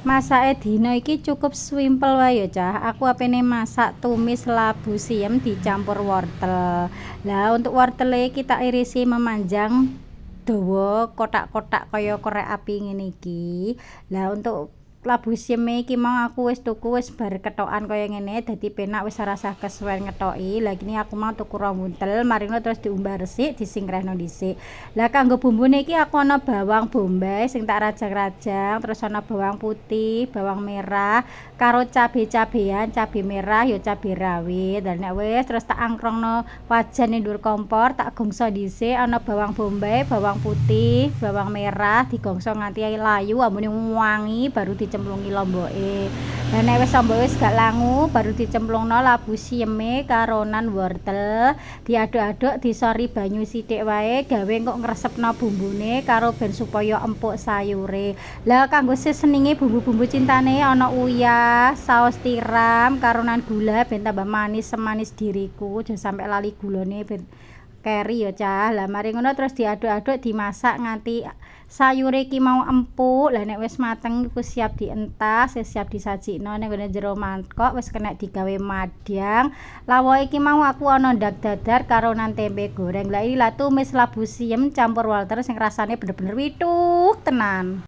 Masake dina iki cukup simpel wae ya, Cah. Aku apene masak tumis labu siem dicampur wortel. Lah, untuk wortele iki tak irisi memanjang dawa, kotak-kotak kaya korek api ngene iki. Lah, untuk labu sieme iki mau aku wis tuku wis bar kethokan kaya ngene, dadi penak, wis ora usah kesuwen ngethoki. Lah, iki aku mau tuku 2 buntel, mari ngono terus diumbah resik, disingkrehno dhisik. Lah, kanggo bumbune iki aku ana bawang bombay sing tak rajang-rajang, terus ana bawang putih, bawang merah, karo cabe-cabean, cabe merah ya cabe rawit. Lah, nek wis terus tak angkrongno wajan ning dhuwur kompor, tak gongso dhisik, ana bawang bombay, bawang putih, bawang merah, digongso nganti layu ambune wangi, baru dicemplungi lomboke. Lah, nek wis lomboke wis gak langu, baru dicemplungno labu sieme karonan wortel, diaduk-aduk, disori banyu sithik wae gawe engko ngresepno bumbune karo ben supaya empuk sayure. Lah, kanggo seasoninge, bumbu-bumbu cintane, ana uyah, saos tiram, karonan gula ben tambah manis semanis diriku, aja sampe lali gulane, ben keri ya, Cah. Lah, mari ngono terus diaduk-aduk, dimasak nganti sayure iki mau empuk. Lah, nek wis mateng iku siap dientas, wis siap disajikno ning gone jero mangkok, wis kena digawe madang. Lawuhe iki mau aku ana ndak dadar karonan tempe goreng. Lah, inilah tumis labu siem campur wortel sing rasane bener-bener withuk tenan.